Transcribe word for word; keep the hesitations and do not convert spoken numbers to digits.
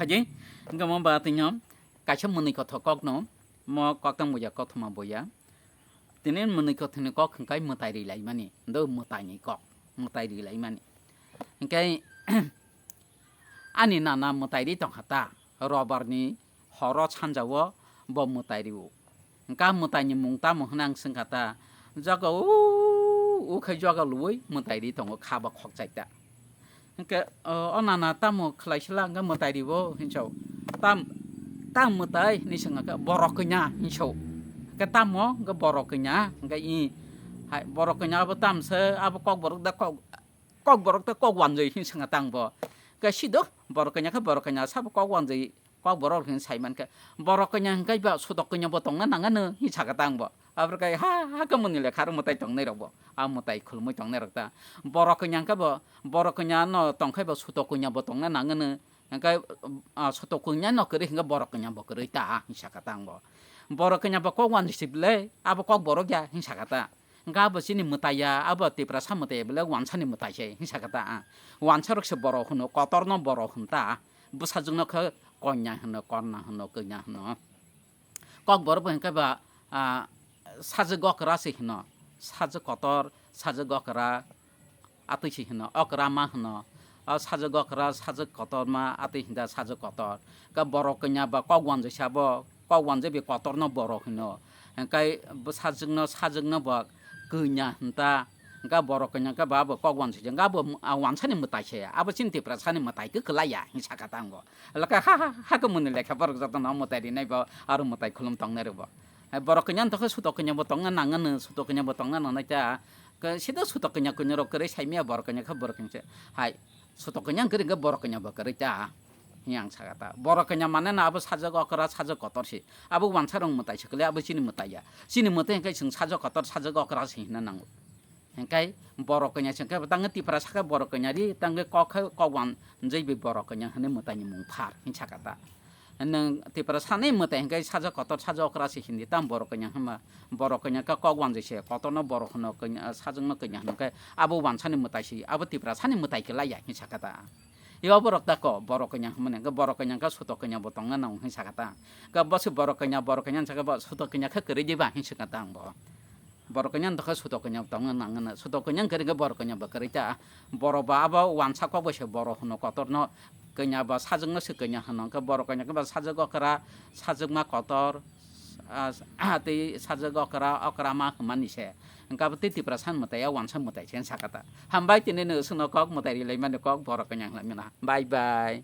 Kaji, hingke mo ba tini kaisa mwnwi kothok kokno, mo koktang boya kothoma boya. Tini mwnwi kothoni kok hingkai mwtai ri laimani, ndo mwtaini kok, mwtai ri laimani. Hingke ani nana mwtai ri tongkha ta, robarni horo sanjao bo mwtai rio. Hingke mwtaini mung tamo hwnwi ang swngkha ta, joga o, o khe joga luwi mwtai ri tongo kha bo khokchai ta. Hingke, o, o nana tamo khlai sila hingke mwtai ribo hinso. Tam, tam mwtai hinwi swngkha khe borok kanya hinso. Hingke tamo hingke borok kanya hingke i hai borok kanya abo tam se abo kokborok da kok, kokborok da kok wanjwi hinwi swngkha tang bo. Hingke sido borok kanya khe borok kanya sabo kok wanjwi. Kokborok hinwi sai mankhe, borok kanya hingkai ba sutok kanya bo tongna nangano hinwi sakha ta ang bo. Aboro khe ha, ha khe mwnwi lekha aro mwtai tongnai rok bo. A mwtai khulumui tongnai rok ta. Borok kanya hingkhe bo, borok kanya no tongkhai bo sutok kanya bo tongna nangano. Hingkai, ah, sutok kanya no kwrwi hingkhe borok kanya bo kwrwi ta hinwi sakha ta ang bo. Borok kanya bo kok wanjwi si bwle, abo kokborok ya hinwi sakha ta. Hingke abo chini mwtai ya, abo Tiprasa mwtai ya bole wansani mwtai se, hinsa khe ta, ah. Wansa rok se borok hwno, kotor no borok hwn ta, bwsajwk no khe konya hwno, korna hwno, kanya hwno. Kokborok bo hingke ba, ah, sajwk okra se hwno, sajwk kotor, sajwk okra, atwi se hwno, okra ma hwno. O sajwk okra, sajwk kotor ma, atwi hinda sajwk kotor. Ka borok kanya ba kok wanjwi sa bo, kok wanjwi bi kotor no borok hwno. Hingkai bwsajwkno, sajwkno bo kanya hwnta. Hingka borok kanya khe ba bo kok wansukya, hingka bo, ah, wansani mwtai se, abo chini Tiprasani mwtai khe kwlai ya, hinwi sakha ta ang bo. Laka ha, ha, ha khe mwnwi lekha borok jotono mwtai rinai bo, aro mwtai khulum tongnai rok bo. Hai borok kanya wngtokhe sutok kanya bo tongna nangano, sutok kanya bo tongna nangnai ta. Ke, sida sutok kanya kanya rok kwrwi saimaya borok kanya khe borok kanya se. Hai, sutok kanya hwnkhe ringkhe borok kanya bo kwrwi ta. Hing ang sakha ta. Borok kanya mane no abo sajwk okra, sajwk kotor se. Abo wansa rok mwtai se kwlai, abo chini mwtai ya. Chini mwtai hwnkhe chwng sajwk kotor, sajwk okra se hwnna nango. Hingkai borok kanya se hwnkhe tangwi Tiprasa khe borok kanya ri, tangwi kok khe kok wan jai bi borok kanya hwnwi mwtai ni mung phar hing sakha ta. Nwng Tiprasani mwtai hwnkhe sajwk kotor, sajwk okra se hindi, tamo borok kanya hwnma, borok kanya khe kok wanjwi se, kotorno borok hwno, kanya, sajwkno kanya hwnkhe abo wansani mwtai se, abo Tiprasani mwtai kwlai ya hing sakha ta. Ebo borok ta ko, borok kanya hwnmani, hwnkhe borok kanya khe sutok kanya bo tongna nang hing sakha ta. Khe bo se borok kanya, borok kanya hwn sakhe bo sutok kanya khe kwrwi diba hing sakha ta ang bo. Borok kanya wngtokhe sutok kanya tongna nangno, sutok kanya hwnkhe ringkhe borok kanya bo kwrwi ta. Borok bo abo wansa kok bai se borok hwno kotorno, kanya bo sajwkno se kanya hwno, hwnkhe borok kanya khe bo sajwk okra, sajwkma kotor, ah, tei sajwk okra, okra ma hwnmani se. Hwnkhe abo tei Tiprasani mwtai ya wansa mwtai se sakha ta. Hambai tini nwswkno kok mwtai ri laimani kok borok kanya hwnlaimani. Bye bye.